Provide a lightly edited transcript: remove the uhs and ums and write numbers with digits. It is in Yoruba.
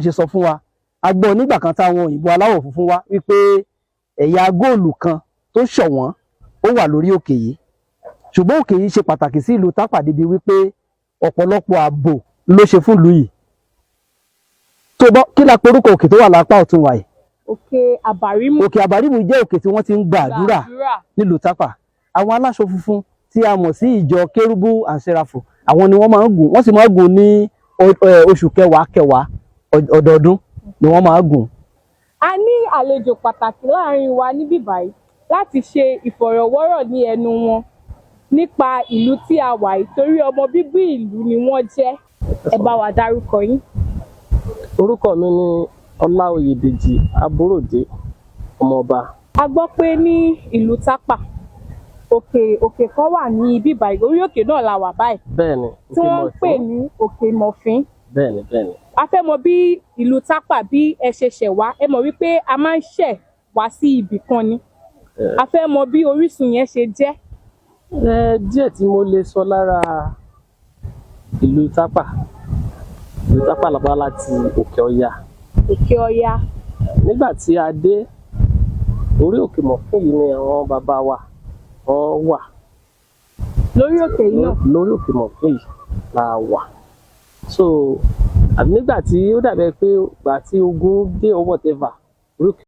Ṣe sọ fún wa, a gbọ́ nígbà kan táwọn òyìnbó aláwọ̀ funfun wá wípé ẹ̀yà góòlù kan tó ṣọ̀wọ́n ó wà lórí òkè yìí. Ṣùgbọ́n òkè yìí ṣe pàtàkì sí ìlú Tápà débi wípé ọ̀pọ̀lọpọ̀ ààbò ló ṣe fún ìlú yìí. Tó bọ́ kí la porúkọ òkè tó wà lápá ọ̀tún wa yìí? Òkè Àbárímù. Òkè Àbárímù jẹ́ òkè tí wọ́n ti ń gba àdúrà nílùú Tápà. Àwọn aláṣọ funfun tí a mọ̀ sí ìjọ Kérúbù and Sẹ́ráfù, àwọn ni wọ́n máa ń gùn. Wọ́n sì máa ń gùn ní oṣù kẹwàá kẹwàá ọdọọdún ni wọ́n máa ń gùn. A ní àlejò pàtàkì láàrin wa níbí báyìí láti ṣe ìfọ̀rọ̀wọ́rọ̀ ní ẹnu wọn nípa ìlú tí a wà yìí, torí ọmọ bíbí ìlú ni wọ́n jẹ́. Ẹ bá wa dárúkọ yín. Orúkọ mi ni Ọláoyè Dèjì Àbúròdé, ọmọọba. A gbọ́ pé ní ìlú Tápà, òkè kan wà ní ibí báyìí, orí òkè náà la wà báyìí, Bẹ́ẹ̀ni. tí wọ́n ń pè ní Òkè Mọ̀fín. Bẹ́ẹ̀ni. A fẹ́ mọ bí ìlú Tápà, bí ẹ ṣe ṣẹ̀ wá. Ẹ mọ̀ wípé a máa ń ṣẹ̀ wá sí ibì kan ni. A fẹ́ mọ bí orísun yẹn ṣe jẹ́. Ẹ díẹ̀ tí mo lè sọ lára ìlú Tápà, ìlú Tápà lọ́pọ̀ láti Òkè Ọya. Òkè Ọya. Nígbà tí a dé orí Òkè Mọ̀fín yìí ni àwọn bàbá wa wọ́n wà. Lórí òkè yìí náà? Lórí Òkè Mọ̀fín yìí la wà. So àbí nígbà tí ó dàbẹ̀ pé ìgbà tí ogun dé or whatever, orí òkè